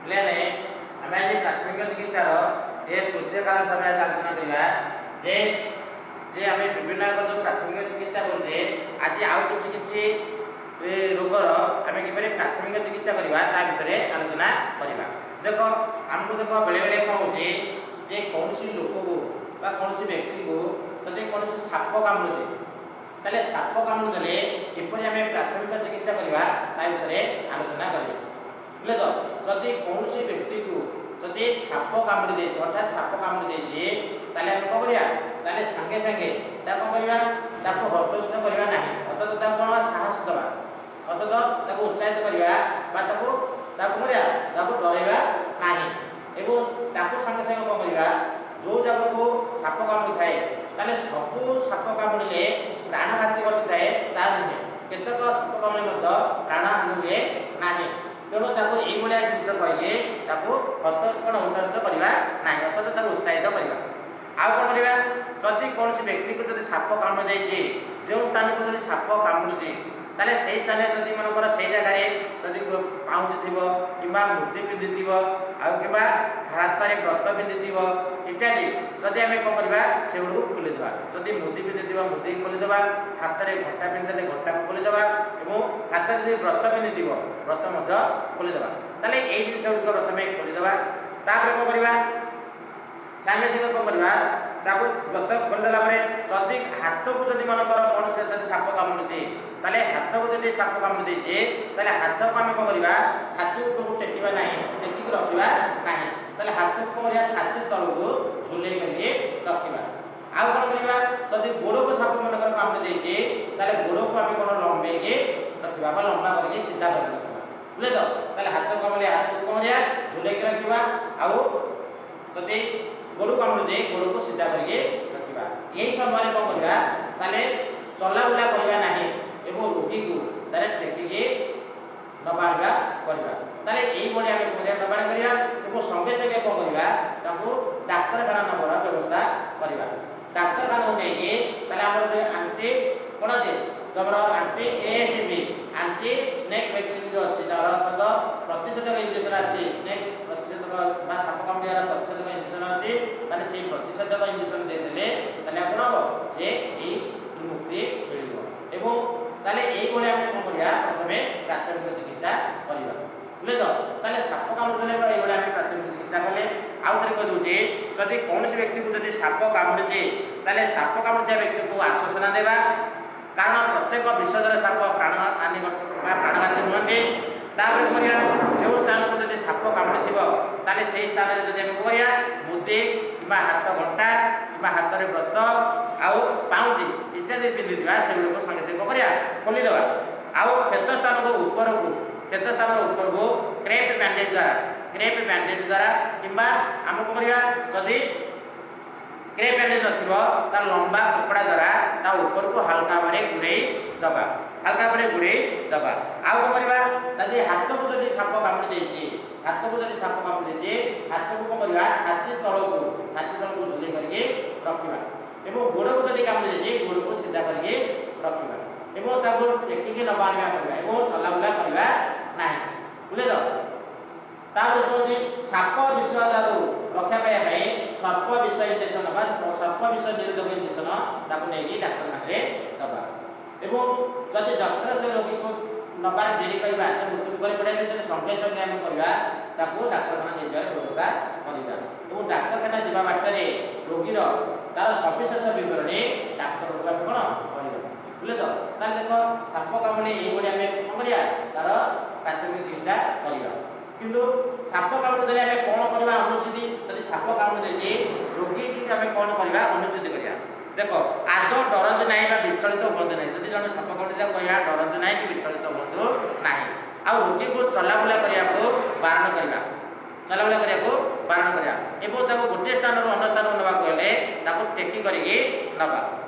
ପିଲାମାନେ, ଆମେ ଆଜି ପ୍ରାଥମିକ ଚିକିତ୍ସାର ଏ ତୃତୀୟ କାଳାଂଶ ଆମେ ଆଜି ଆଲୋଚନା କରିବା ଯେ ଯେ ଆମେ ବିଭିନ୍ନ ଯେଉଁ ପ୍ରାଥମିକ ଚିକିତ୍ସା କରୁଛେ, ଆଜି ଆଉ କିଛି କିଛି ରୋଗର ଆମେ କିପରି ପ୍ରାଥମିକ ଚିକିତ୍ସା କରିବା, ତା ବିଷୟରେ ଆଲୋଚନା କରିବା। ଦେଖ, ଆମକୁ ଦେଖ, ବେଳେବେଳେ କ'ଣ ହେଉଛି ଯେ କୌଣସି ଲୋକକୁ ବା କୌଣସି ବ୍ୟକ୍ତିକୁ ଯଦି କୌଣସି ସାପ କାମୁଡ଼ିଦିଏ, ତାହେଲେ ସାପ କାମୁଡ଼ି ଦେଲେ କିପରି ଆମେ ପ୍ରାଥମିକ ଚିକିତ୍ସା କରିବା, ତା ବିଷୟରେ ଆଲୋଚନା କରିବା। ବୁଝିଲେ ତ? ଯଦି କୌଣସି ବ୍ୟକ୍ତିକୁ ଯଦି ସାପ କାମୁଡ଼ି ଦେଇଛି, ହଠାତ୍ ସାପ କାମୁଡ଼ି ଦେଇଛି, ତାହେଲେ ଆମେ କ'ଣ କରିବା? ତାହେଲେ ସାଙ୍ଗେ ସାଙ୍ଗେ ତାକୁ କ'ଣ କରିବା? ତାକୁ ହତୋତ୍ସାହିତ କରିବା ନାହିଁ, ଅନ୍ତତଃ ତାକୁ କ'ଣ ସାହସ ଦେବା, ଅନ୍ତତଃ ତାକୁ ଉତ୍ସାହିତ କରିବା ବା ତାକୁ ତାକୁ କରିବା, ତାକୁ ଡରାଇବା ନାହିଁ। ଏବଂ ତାକୁ ସାଙ୍ଗେ ସାଙ୍ଗେ କ'ଣ କରିବା? ଯେଉଁ ଜାଗାକୁ ସାପ କାମୁଡ଼ିଥାଏ, ତାହେଲେ ସବୁ ସାପ କାମୁଡ଼ିଲେ ପ୍ରାଣଘାତୀ ଘଟିଥାଏ ତା ନୁହେଁ, କେତେକ ସାପ କାମୁଡ଼ିଲେ ମଧ୍ୟ ପ୍ରାଣହାନି ହୁଏ ନାହିଁ। ତେଣୁ ତାକୁ ଏଇଭଳିଆ ଜିନିଷ କହିକି ତାକୁ ହତ କ'ଣ ଉତ୍ସାହିତ କରିବା ନାହିଁ, ଅନ୍ତତଃ ତାକୁ ଉତ୍ସାହିତ କରିବା। ଆଉ କ'ଣ କରିବା? ଯଦି କୌଣସି ବ୍ୟକ୍ତିକୁ ଯଦି ସାପ କାମୁଡ଼ି ଦେଇଛି, ଯେଉଁ ସ୍ଥାନକୁ ଯଦି ସାପ କାମୁଡ଼ୁଛି, ତାହେଲେ ସେଇ ସ୍ଥାନରେ ଯଦି ମନେକର ସେଇ ଜାଗାରେ ଯଦି ପାଉଁଜି ଥିବ କିମ୍ବା ମୁଦି ପିନ୍ଧିଥିବ ଆଉ କିମ୍ବା ହାତରେ ବ୍ରତ ପିନ୍ଧିଥିବ ଇତ୍ୟାଦି, ଯଦି ଆମେ କ'ଣ କରିବା? ସେଗୁଡ଼ିକୁ ଖୋଲିଦେବା। ଯଦି ମୁଦି ପିନ୍ଧିଥିବ, ମୁଦିକି ଖୋଲିଦେବା। ହାତରେ ଘଣ୍ଟା ପିନ୍ଧିଥିଲେ ଘଣ୍ଟାକୁ ଖୋଲିଦେବା ଏବଂ ହାତରେ ଯଦି ବ୍ରତ ପିନ୍ଧିଥିବ, ବ୍ରତ ମଧ୍ୟ ଖୋଲିଦେବା। ତାହେଲେ ଏଇ ଜିନିଷ ଗୁଡ଼ିକ ପ୍ରଥମେ ଖୋଲିଦେବା। ତାପରେ କ'ଣ କରିବା? ସାଙ୍ଗେ ସାଙ୍ଗେ କ'ଣ କରିବା? ତାକୁ ବ୍ରତ ଖୋଲିଦେଲା ପରେ ଯଦି ହାତକୁ ଯଦି ମନେକର କୌଣସି ଯଦି ସାପ କାମୁଡ଼ୁଛି, ତାହେଲେ ହାତକୁ ଯଦି ସାପ କାମୁଡ଼ି ଦେଇଛି, ତାହେଲେ ହାତକୁ ଆମେ କ'ଣ କରିବା? ଛାତି ଉପରକୁ ଟେକିବା ନାହିଁ, ଟେକିକି ରଖିବା ନାହିଁ। ତାହେଲେ ହାତକୁ କ'ଣ କରିବା? ଛାତି ତଳକୁ ଝୁଲେଇ କରିକି ରଖିବା। ଆଉ କ'ଣ କରିବା? ଯଦି ଗୋଡ଼କୁ ସାପ ମନେକର କାମୁଡ଼ି ଦେଇଛି, ତାହେଲେ ଗୋଡ଼କୁ ଆମେ କ'ଣ ଲମ୍ବେଇକି ରଖିବା ବା ଲମ୍ବା କରିକି ସିଧା କରିକି ରଖିବା। ବୁଝିଲେ ତ? ତାହେଲେ ହାତକୁ କାମୁଡ଼ିଲେ ହାତକୁ କ'ଣ କରିବା? ଝୁଲେଇକି ରଖିବା। ଆଉ ଯଦି ଗୋଡ଼କୁ କାମୁଡ଼ୁଛି, ଗୋଡ଼କୁ ସିଧା କରିକି ରଖିବା। ଏହି ସମୟରେ କ'ଣ କରିବା? ତାହେଲେ ଚଲାବୁଲା କରିବା ନାହିଁ ଏବଂ ରୋଗୀକୁ ତାହେଲେ ଟେକିକି ନେବା ଆଣିବା କରିବା। ତାହେଲେ ଏଇଭଳି ଆମେ କରିବା, ନେବା ଆଣିବା କରିବା ଏବଂ ସଙ୍ଗେ ସଙ୍ଗେ କ'ଣ କରିବା? ତାକୁ ଡାକ୍ତରଖାନା ନେବାର ବ୍ୟବସ୍ଥା କରିବା। ଡାକ୍ତରଖାନାକୁ ନେଇକି ତାହେଲେ ଆମର ଯେଉଁ ଆଣ୍ଟି କ'ଣ ଅଛି ତମର anti ASV, anti snake vaccine ଯେଉଁ ଅଛି, ତାର ଅର୍ଥାତ ପ୍ରତିଷେଧକ ଇଞ୍ଜେକ୍ସନ୍ ଅଛି, ସ୍ନେକ୍ ପ୍ରତିଷେଧକ ବା ସାପ କାମୁଡ଼ିବାର ପ୍ରତିଷେଧକ ଇଞ୍ଜେକ୍ସନ୍ ଅଛି, ତାହେଲେ ସେଇ ପ୍ରତିଷେଧକ ଇଞ୍ଜେକ୍ସନ୍ ଦେଇଦେଲେ ତାହେଲେ କ'ଣ ହେବ? ସେ ଏଇ ମୁକ୍ତି ମିଳିବ। ଏବଂ ତାହେଲେ ଏଇଭଳି ଆମେ କ'ଣ କରିବା? ପ୍ରଥମେ ପ୍ରାଥମିକ ଚିକିତ୍ସା କରିବା। ବୁଝିଲେ ତ? ତାହେଲେ ସାପ କାମୁଡ଼ିଦେଲେ ଏଇଭଳି ଆମେ ପ୍ରାଥମିକ ଚିକିତ୍ସା କଲେ। ଆଉ ଥରେ କହିଦେଉଛି, ଯଦି କୌଣସି ବ୍ୟକ୍ତିକୁ ଯଦି ସାପ କାମୁଡ଼ିଛି, ତାହେଲେ ସାପ କାମୁଡ଼ିଥିବା ବ୍ୟକ୍ତିକୁ ଆଶ୍ୱାସନା ଦେବା, କାରଣ ପ୍ରତ୍ୟେକ ବିଷଧର ସାପ ପ୍ରାଣହାନି ବା ପ୍ରାଣଘାତୀ ନୁହନ୍ତି। ତାପରେ କରିବା? ଯେଉଁ ସ୍ଥାନକୁ ଯଦି ସାପ କାମୁଡ଼ିଥିବ, ତାହେଲେ ସେଇ ସ୍ଥାନରେ ଯଦି ଆମେ କରିବା ମୁଦି କିମ୍ବା ହାତ ଘଣ୍ଟା କିମ୍ବା ହାତରେ ବ୍ରତ ଆଉ ପାଉଁଜି ଇତ୍ୟାଦି ପିନ୍ଧିଥିବା, ସେଗୁଡ଼ିକୁ ସାଙ୍ଗେ ସାଙ୍ଗେ କ'ଣ କରିବା? ଖୋଲିଦେବା। ଆଉ କ୍ଷତ ସ୍ଥାନକୁ ଉପରକୁ, କ୍ଷତ ସ୍ଥାନର ଉପରକୁ କ୍ରେପ୍ ବ୍ୟାଣ୍ଡେଜ୍ ଦ୍ୱାରା, କ୍ରେପ୍ ବ୍ୟାଣ୍ଡେଜ୍ ଦ୍ୱାରା କିମ୍ବା ଆମେ କ'ଣ କରିବା? ଯଦି କ୍ରେପ୍ ବ୍ୟାଣ୍ଡେଜ୍ ନଥିବ, ତାର ଲମ୍ବା କପଡ଼ା ଦ୍ୱାରା ତା ଉପରକୁ ହାଲକା ଭାବରେ ଗୁଡ଼େଇ ଦେବା, ହାଲକା ଭାବରେ ଗୁଡ଼େଇ ଦେବା। ଆଉ କ'ଣ କରିବା? ଯଦି ହାତକୁ ଯଦି ସାପ କାମୁଡ଼ି ଦେଇଛି, ହାତକୁ ଯଦି ସାପ କାମୁଡ଼ି ଦେଇଛି, ହାତକୁ କ'ଣ କରିବା? ଛାତି ତଳକୁ, ଛାତି ତଳକୁ ଝୁଲେଇ କରିକି ରଖିବା। ଏବଂ ଗୋଡ଼କୁ ଯଦି କାମୁଡ଼ି ଦେଇଛି, ଗୋଡ଼କୁ ସିଧା କରିକି ରଖିବା ଏବଂ ତାକୁ ଟେକିକି ନେବା ଆଣିବା କରିବା ଏବଂ ଚଲାବୁଲା କରିବା ନାହିଁ। ବୁଝିଲେ ତ? ତାପରେ କହୁଛି, ସାପ ବିଷ ଦାଉରୁ ରକ୍ଷା ପାଇବା ପାଇଁ ସର୍ପ ବିଷ ଇଞ୍ଜେକ୍ସନ ବା ସର୍ପ ବିଷ ନିରୋଧକ ଇଞ୍ଜେକ୍ସନ ତାକୁ ନେଇକି ଡାକ୍ତରଖାନାରେ ଦେବା। ଏବଂ ଯଦି ଡକ୍ଟର ସେ ରୋଗୀକୁ ନେବାରେ ଡେରି କରିବା, ସେ ମୃତ୍ୟୁ ମୁଖରେ ପଡ଼ିବା। ତେଣୁ ସଙ୍ଗେ ସଙ୍ଗେ ଆମେ କରିବା, ତାକୁ ଡାକ୍ତରଖାନା ନେଇଯିବାର ବ୍ୟବସ୍ଥା କରିବା ଏବଂ ଡାକ୍ତରଖାନା ଯିବା ବାଟରେ ରୋଗୀର ତାର ସବିଶେଷ ବିବରଣୀ ଡାକ୍ତରଙ୍କୁ ଆମେ କ'ଣ କହିବା। ବୁଝିଲେ ତ? ତାହେଲେ ଦେଖ, ସାପ କାମୁଡ଼ିଲେ ଏଇଭଳି ଆମେ କ'ଣ କରିବା? ତାର ପ୍ରାଥମିକ ଚିକିତ୍ସା କରିବା। କିନ୍ତୁ ସାପ କାମୁଡ଼ି ଦେଲେ ଆମେ କ'ଣ କରିବା ଅନୁଚିତ? ଯଦି ସାପ କାମୁଡ଼ି ଦେଇଛି ରୋଗୀକି, ଆମେ କ'ଣ କରିବା ଅନୁଚିତ କରିବା? ଦେଖ, ଆଦୌ ଡରନ୍ତୁ ନାହିଁ ବା ବିଚଳିତ ହୁଅନ୍ତୁ ନାହିଁ। ଯଦି ଜଣେ ସାପ କାମୁଡ଼ି, ତାକୁ କହିବା ଡରନ୍ତୁ ନାହିଁ କି ବିଚଳିତ ହୁଅନ୍ତୁ ନାହିଁ। ଆଉ ରୋଗୀକୁ ଚଲାବୁଲା କରିବାକୁ ବାରଣ କରିବା, ଚଲାବୁଲା କରିବାକୁ ବାରଣ କରିବା ଏବଂ ତାକୁ ଗୋଟିଏ ସ୍ଥାନରୁ ଅନ୍ୟ ସ୍ଥାନକୁ ନେବାକୁ ହେଲେ ତାକୁ ଟେକି କରିକି ନେବା।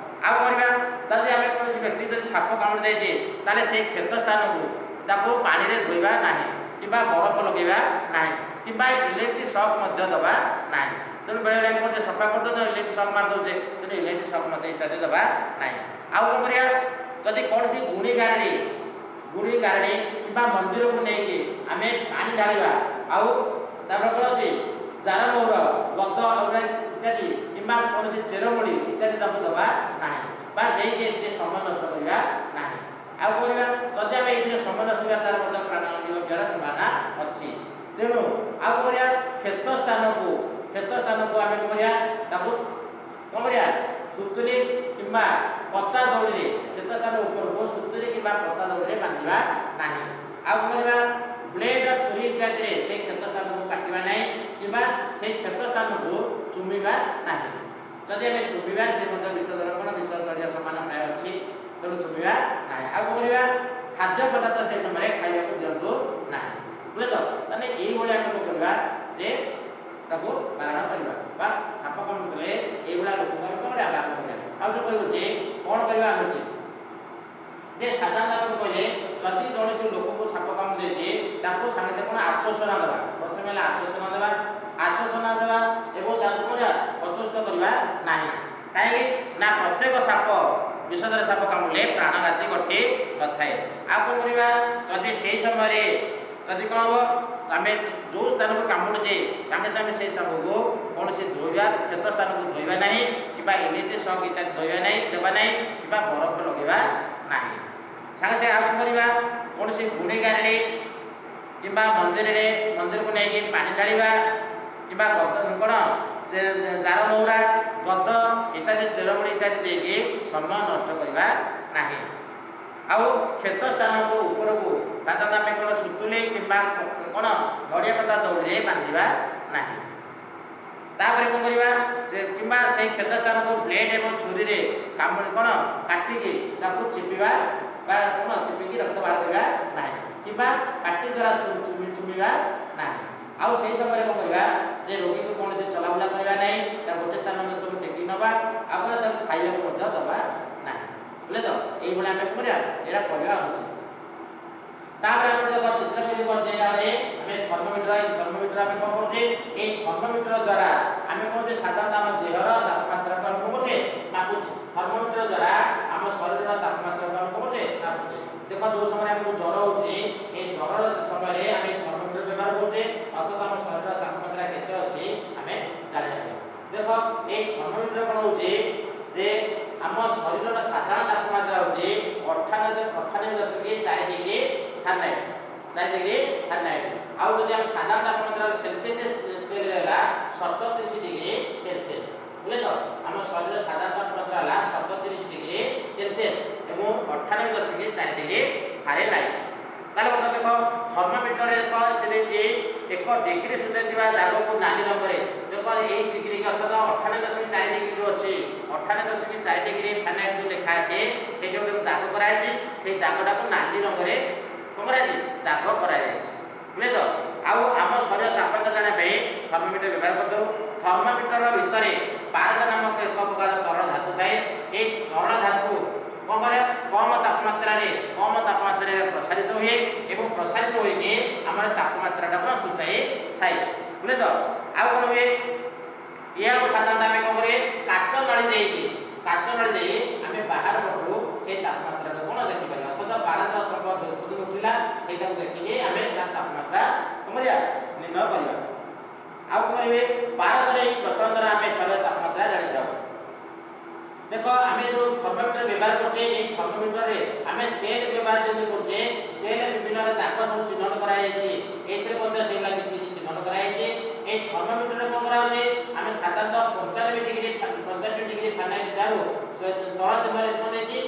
ଆଉ କରିବା, ଯଦି ଆମେ କୌଣସି ବ୍ୟକ୍ତି ଯଦି ସାପ କାମୁଡ଼ି ଦେଇଛି, ତାହେଲେ ସେଇ କ୍ଷତ ସ୍ଥାନକୁ ତାକୁ ପାଣିରେ ଧୋଇବା ନାହିଁ କିମ୍ବା ବରଫ ଲଗାଇବା ନାହିଁ କିମ୍ବା ଇଲେକ୍ଟ୍ରିକ୍ ସକ୍ ମଧ୍ୟ ଦେବା ନାହିଁ। ତେଣୁ ବେଳେବେଳେ ଆମେ କହୁଛେ ସଫା କରିଦେଉ, ଇଲେକ୍ଟ୍ରିକ୍ ସକ୍ ମାରି ଦେଉଛେ। ତେଣୁ ଇଲେକ୍ଟ୍ରିକ୍ ସକ୍ ମଧ୍ୟ ଇତ୍ୟାଦି ଦେବା ନାହିଁ। ଆଉ କ'ଣ କରିବା? ଯଦି କୌଣସି ଗୁଣି ଗାରେଡ଼ି ଗୁଡ଼ି ଗାରେଡ଼ି କିମ୍ବା ମନ୍ଦିରକୁ ନେଇକି ଆମେ ପାଣି ଢାଳିବା। ଆଉ ତାପରେ କ'ଣ ଅଛି, ଜାରମହୁର, ଗଦ ଇତ୍ୟାଦି କିମ୍ବା କୌଣସି ଚେରମୂଳି ଇତ୍ୟାଦି ତାକୁ ଦେବା ନାହିଁ ବା ଦେଇକି ଏଥିରେ ସମୟ ନଷ୍ଟ କରିବା ନାହିଁ। ଆଉ କରିବା, ଯଦି ଆମେ ଏଇଥିରେ ସମୟ ନଷ୍ଟ କରିବା, ତାର ମଧ୍ୟ ପ୍ରାଣ ଯିବାର ସମ୍ଭାବନା ଅଛି। ତେଣୁ ଆଉ କ'ଣ କରିବା, କ୍ଷେତ ସ୍ଥାନକୁ ଆମେ କ'ଣ କରିବା, ତାକୁ କ'ଣ କରିବା, ସୁତୁଲି କିମ୍ବା କତା ଦଉଡ଼ିରେ, କ୍ଷେତ ସ୍ଥାନ ଉପରକୁ ସୁତୁଲି କିମ୍ବା କତା ଦଉଡ଼ିରେ ବାନ୍ଧିବା ନାହିଁ। ଆଉ କ'ଣ କରିବା, ବ୍ଲେଡ୍, ଛୁରୀ ଇତ୍ୟାଦିରେ ସେଇ କ୍ଷତ ସ୍ଥାନକୁ କାଟିବା ନାହିଁ କିମ୍ବା ସେଇ କ୍ଷତ ସ୍ଥାନକୁ ଚୁମିବା ନାହିଁ। ଯଦି ଆମେ ଚୁମିବା, ସେ ମଧ୍ୟ ବିଷଧର କ'ଣ ବିଷ ଚଢ଼ିବା ସମାନ ପ୍ରାୟ ଅଛି। ତେଣୁ ଚୁମିବା ନାହିଁ। ଆଉ କ'ଣ କରିବା, ଖାଦ୍ୟ ପଦାର୍ଥ ସେଇ ସମୟରେ ଖାଇବାକୁ ଦିଅନ୍ତୁ ନାହିଁ। ବୁଝିଲେ ତ? ତାହେଲେ ଏଇଭଳି ଆମେ କ'ଣ କରିବା ଯେ ତାକୁ ବାରଣ କରିବା ବା ସାପ କାମୁଡ଼ିଲେ ଏଇଭଳିଆ ଲୋକଙ୍କୁ ଆମେ କ'ଣ କରିବା, ବାରଣ କରିବା। ଆଉ ଥରେ କହିଦେଉଛି, କ'ଣ କରିବା ଉଚିତ ଯେ ସାଧାରଣତଃ ଆମେ କହିଲେ, ଯଦି କୌଣସି ଲୋକକୁ ସାପ କାମୁଡ଼ି ଦେଇଛି, ତାକୁ ସାଙ୍ଗେ ସାଙ୍ଗେ କ'ଣ ଆଶ୍ୱାସନା ଦେବା। ପ୍ରଥମେ ହେଲା ଆଶ୍ୱାସନା ଦେବା, ଆଶ୍ୱାସନା ଦେବା ଏବଂ ତାକୁ କ'ଣ କରିବା, ଅସୁସ୍ଥ କରିବା ନାହିଁ। କାହିଁକି ନା ପ୍ରତ୍ୟେକ ସାପ, ବିଷଧର ସାପ କାମୁଡ଼ିଲେ ପ୍ରାଣଘାତୀ ଘଟି ନଥାଏ। ଆଉ କ'ଣ କରିବା, ଯଦି ସେଇ ସମୟରେ ଯଦି କ'ଣ ହେବ, ଆମେ ଯେଉଁ ସ୍ଥାନକୁ କାମୁଡ଼ୁଛେ, ସାଙ୍ଗେ ସାଙ୍ଗେ ସେଇ ସ୍ଥାନକୁ କୌଣସି ଧୋଇବା, କ୍ଷତ ସ୍ଥାନକୁ ଧୋଇବା ନାହିଁ କିମ୍ବା ଇଲେକ୍ଟ୍ରିକ୍ ସକ୍ ଇତ୍ୟାଦି ଧୋଇବା ନାହିଁ, ଦେବା ନାହିଁ କିମ୍ବା ବରଫ ଲଗାଇବା ନାହିଁ ସାଙ୍ଗେ ସାଙ୍ଗେ। ଆଉ କ'ଣ କରିବା, କୌଣସି ଗୁଡ଼ି ଗାରେଡ଼ି କିମ୍ବା ମନ୍ଦିରକୁ ନେଇକି ପାଣି ଢାଳିବା କିମ୍ବା କ'ଣ ଜାର ମହୁରା, ଗଦ ଇତ୍ୟାଦି, ଚେରମୂଳି ଇତ୍ୟାଦି ଦେଇକି ସମୟ ନଷ୍ଟ କରିବା ନାହିଁ। ଆଉ କ୍ଷତ ସ୍ଥାନକୁ ଉପରକୁ ସାଧାରଣତଃ ଆମେ କ'ଣ ସୁତୁଲି କିମ୍ବା କ'ଣ ନଡ଼ିଆ କତା ଦଉଡ଼ିରେ ବାନ୍ଧିବା ନାହିଁ। ତାପରେ କ'ଣ କରିବା ସେ, କିମ୍ବା ସେଇ କ୍ଷତ ସ୍ଥାନକୁ ବ୍ଲେଡ୍ ଏବଂ ଛୁରୀରେ କାମୁଡ଼ି କ'ଣ କାଟିକି ତାକୁ ଚିପିବା ବା କ'ଣ ଚିପିକି ରକ୍ତ ବାହାର କରିବା ନାହିଁ କିମ୍ବା ପାଟି ଦ୍ୱାରା ଚୁମିବା ନାହିଁ। ଆଉ ସେଇ ସମୟରେ କ'ଣ କରିବା ଯେ ରୋଗୀକୁ କୌଣସି ଚଲାବୁଲା କରିବା ନାହିଁ, ତାକୁ ଗୋଟେ ସ୍ଥାନ ସ୍ଥାନକୁ ଟେକି ନେବା, ଆଉ କ'ଣ ତାକୁ ଖାଇବାକୁ ମଧ୍ୟ ଦେବା ନାହିଁ। ବୁଝିଲେ ତ? ଏଇଭଳି ଆମେ କ'ଣ କରିବା, ଏଇଟା କରିବା ଉଚିତ। ତାପରେ ଆମେ ଦେଖ, ଚିତ୍ର କେମିତି କରୁଛେ। ଆମେ ଥର୍ମୋମିଟର, ଏଇ ଥର୍ମୋମିଟର ଆମେ କ'ଣ କରୁଛେ? ଏଇ ଥର୍ମୋମିଟର ଦ୍ୱାରା ଆମେ କହୁଛେ, ସାଧାରଣତଃ ଆମ ଦେହର ତାପମାତ୍ରାକୁ ଆମେ କ'ଣ କରୁଛେ? ମାପୁଛେ। ଥର୍ମୋମିଟର ଦ୍ୱାରା ଆମ ଶରୀରର ତାପମାତ୍ରାକୁ ଆମେ କ'ଣ କରୁଛେ? ମାପୁଛେ। ଦେଖ, ଯେଉଁ ସମୟରେ ଆମକୁ ଜ୍ୱର ହେଉଛି, ଏଇ ଜ୍ୱର ସମୟରେ ଆମେ ଥର୍ମୋମିଟର ବ୍ୟବହାର କରୁଛେ, ଅର୍ଥାତ ଆମ ଶରୀରର ତାପମାତ୍ରା କେତେ ଅଛି ଆମେ ଜାଣିବା ପାଇଁ। ଦେଖ, ଏଇ ଥର୍ମୋମିଟର କ'ଣ ହେଉଛି ଯେ ଆମ ଶରୀରର ସାଧାରଣ ତାପମାତ୍ରା ହେଉଛି 98.4 ଡିଗ୍ରୀ ଫାରେନହାଇଟ୍, 4 ଡିଗ୍ରୀ ଫାରେନହାଇଟ୍। ଆଉ ଯଦି ଆମେ ସାଧାରଣ ତାପମାତ୍ରା ସେଲସିୟସ୍ ସ୍କେଲରେ ହେଲା 37 ଡିଗ୍ରୀ ସେଲସିୟସ୍। ବୁଝିଲେ ତ? ଆମ ଶରୀରର ସାଧାରଣ ତାପମାତ୍ରା ହେଲା 37 ଡିଗ୍ରୀ ସେଲସିୟସ୍ ଏବଂ 98.4 ଡିଗ୍ରୀ ଫାରେନହାଇଟ୍। ତାହେଲେ ବର୍ତ୍ତମାନ ଦେଖ, ଥର୍ମୋମିଟରରେ ଦେଖ, ସେ ଦେଇଛି 1 ଡିଗ୍ରୀ ସୂଚାଇଥିବା ଦାଗକୁ ନାଲି ରଙ୍ଗରେ। ଦେଖ, ଏଇ ଡିଗ୍ରୀ, ଅର୍ଥାତ 98.4 ଡିଗ୍ରୀ ଯେଉଁ ଅଛି, 98.4 ଡିଗ୍ରୀ ଫାରେନହାଇଟ୍ ଯେଉଁ ଲେଖା ଅଛି, ସେଇଠି ଗୋଟେ ଦାଗ କରାଯାଇଛି। ସେଇ ଦାଗଟାକୁ ନାଲି ରଙ୍ଗରେ କ'ଣ କରାଯାଇଛି? ଦାଗ କରାଯାଇଛି। ବୁଝିଲେ ତ? ଆଉ ଆମ ଶରୀର ତାପମାତ୍ରା ଜାଣିବା ପାଇଁ ଥର୍ମୋମିଟର ବ୍ୟବହାର କରିଥାଉ। ଥର୍ମୋମିଟର ଭିତରେ ପାରଦ ନାମକ ଏକ ପ୍ରକାର ତରଳ ଧାତୁ ଥାଏ। ଏଇ ତରଳ ଧାତୁ କ'ଣ କରେ? କମ ତାପମାତ୍ରାରେ ପ୍ରସାରିତ ହୁଏ ଏବଂ ପ୍ରସାରିତ ହୋଇକି ଆମର ତାପମାତ୍ରାଟାକୁ ସୂଚାଇ ଥାଏ। ବୁଝିଲେ ତ? ଆଉ କ'ଣ ହୁଏ, ଏହାକୁ ସାଧାରଣତଃ ଆମେ କ'ଣ କରିବେ, କାଚ ନଳୀ ଦେଇ ଆମେ ବାହାର ପଟରୁ ସେଇ ତାପମାତ୍ରାଟାକୁ କ'ଣ ଦେଖିପାରିବା। ଅର୍ଥାତ ପାରଦ ସ୍ତମ୍ଭ ଉଠିଲା, ସେଇଟାକୁ ଦେଖିକି ଆମେ ତା ତାପମାତ୍ରା କ'ଣ କରିବା? ନିର୍ଣ୍ଣୟ କରିବା। ଆଉ କ'ଣ କରିବେ, ପାରଦରେ ଏହି ପ୍ରସାରଣ ଦ୍ୱାରା ଆମେ ଶରୀର ତାପମାତ୍ରା ଜାଣିଥାଉ। ଦେଖ, ଆମେ ଯେଉଁ ଥର୍ମୋମିଟର ବ୍ୟବହାର କରୁଛେ, ଏଇ ଥର୍ମୋମିଟରରେ ଆମେ ସ୍କେଲ ବ୍ୟବହାର ଯେମିତି କରୁଛେ, ସ୍କେଲରେ ବିଭିନ୍ନ ଦାଗ ସବୁ ଚିହ୍ନଟ କରାଯାଇଛି, ଏଇଥିରେ ମଧ୍ୟ ସେଇଭଳିଆ କିଛି ଚିହ୍ନଟ କରାଯାଇଛି। ଏଇ ଥର୍ମୋମିଟରରେ କ'ଣ କରାଯାଉଛି? ଆମେ ସାଧାରଣତଃ 95 ଡିଗ୍ରୀ ଫାରେନହାଇଟ୍ ଠାରୁ ତଳ ଚିହ୍ନରେ କ'ଣ ଦେଇଛି,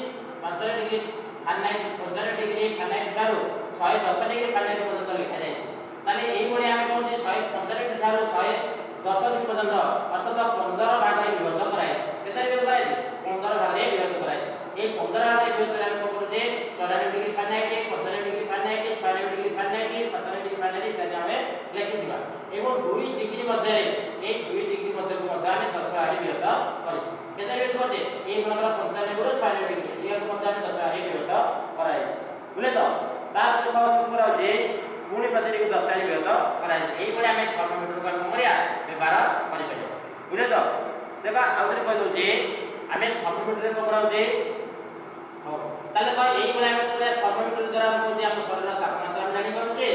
95 ଡିଗ୍ରୀ ଫାରେନହାଇଟ୍, 95 ଡିଗ୍ରୀ ଫାରେନହାଇଟ୍ ଠାରୁ 110 ଡିଗ୍ରୀ ଫାରେନହାଇଟ୍ ପର୍ଯ୍ୟନ୍ତ ଲେଖାଯାଇଛି। ତାହେଲେ ଏଇଭଳି ଆମେ କହୁଛେ, 195 ଠାରୁ 110 ଡିଗ୍ରୀ ପର୍ଯ୍ୟନ୍ତ, ଅର୍ଥାତ 15 ଭାଗରେ ବିଭକ୍ତ କରାଯାଇଛି। କେତେ ବିଭକ୍ତ କରାଯାଇଛି? 15 ଭାଗରେ ବିଭକ୍ତ କରାଯାଇଛି। ଏଇ 15 ଭାଗରେ ବିଭକ୍ତ ଆମେ କ'ଣ କରୁଛେ? 94 degree Fahrenheit, 95 degree Fahrenheit, 96 degree Fahrenheit, 97 degree Fahrenheit ଇତ୍ୟାଦି ଆମେ ଲେଖିଥିବା। ଏବଂ 2 ଡିଗ୍ରୀ ମଧ୍ୟରେ, ଏଇ 2 ଡିଗ୍ରୀ ମଧ୍ୟକୁ ମଧ୍ୟ ଆମେ 10 ଭାଗରେ ବିଭକ୍ତ କରିଛେ। କେତେ ବିଭକ୍ତ କରିଛେ? ଏଇ ମନେକର 95ରୁ 96 ଡିଗ୍ରୀ, ଏହାକୁ ମଧ୍ୟ ଆମେ 10 ଭାଗରେ ବିଭକ୍ତ କରାଯାଇଛି। ବୁଝିଲେ ତ? ତାପରେ ଦେଖ, શું କରାଯାଉଛି? ପୁଣି ପ୍ରତିଟିକୁ 10 ଭାଗରେ ବିଭକ୍ତ କରାଯାଇଛି। ଏଇଭଳି ଆମେ ଥର୍ମୋମିଟରକୁ ଆମେ କରିବା, ବ୍ୟବହାର କରିପାରିବା। ବୁଝିଲେ ତ? ଦେଖ, ଆଉ ଥରେ କହିଦେଉଛି, ଆମେ ଥର୍ମୋମିଟରରେ କ'ଣ କରାଯାଉଛି? ହଉ। ତାହେଲେ କଣ ଏଇଭଳିଆ ଆମେ କରିବା? ଥର୍ମୋମିଟର ଦ୍ୱାରା ଆମେ ହେଉଛି ଆମ ଶରୀରର ତାପମାତ୍ରା ଆମେ ଜାଣିପାରୁଛେ,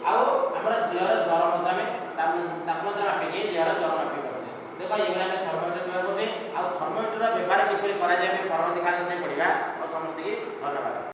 ଆଉ ଆମର ଦେହର ଜ୍ୱର ମଧ୍ୟ ଆମେ ତାପମାତ୍ରା ମାପିକି ଦେହର ଜ୍ୱର ମାପି ପାରୁଛେ। ଦେଖ, ଏଇଭଳିଆ ଆମେ ଥର୍ମୋମିଟର ବ୍ୟବହାର କରୁଛେ। ଆଉ ଥର୍ମୋମିଟର ବ୍ୟବହାର କିପରି କରାଯାଏ, ଆମେ ପରବର୍ତ୍ତୀ କାଳରେ ପଢ଼ିବା। ଆଉ ସମସ୍ତଙ୍କୁ ଧନ୍ୟବାଦ।